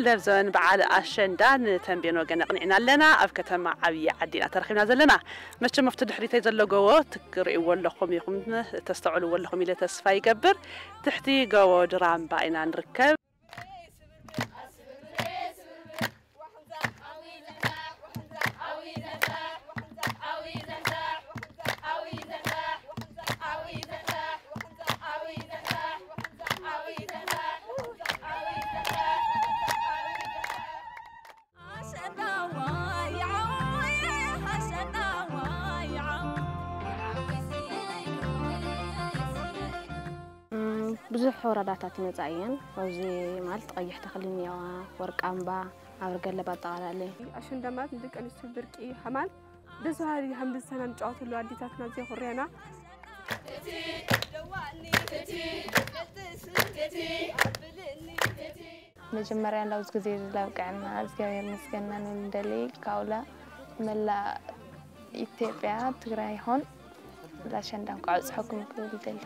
ደብ ዘበን በዓል ኣሸንዳ ንተንቤን ወገን ኣቕኒዕና ኣለና። ኣብ ከተማ ዓብዪ ዓዲ ኢና ተረኺብና ዘለና። መቸም ኣብቲ ድሕሪተይ ዘሎ ጎቦ ትርእይዎ ኣለኹም ኢኹም፣ ተስተውዕልዎ ኣለኹም ኢለ ተስፋ ይገብር። ትሕቲ ጎቦ ድራምባ ኢና ንርከብ። ብዙሕ ወረዳታት ይመጻ እየን። ኣብዚ ማለት ቀይሕ ተኽሊ እኒዋ፣ ወርቃምባ፣ ኣብርገለ፣ ባጠቓላለ። ኣሸንዳ ማለት ንደቂ ኣንስትዮ ብርቂ ሓማል ደስ በሃሊ ከም ብዝሰና ንጫወተሉ ኣዴታትና ዘኹርያና። መጀመርያ ላብዚ ግዜ ላብቅዐና እግዚኣብሔር መስገና ንብል ደሊ ካውላ መላእ ኢትዮጵያ ትግራይ ይኹን ላሸንዳ እንኳዕ ኣብፅሐኩም ክብል ደሊ።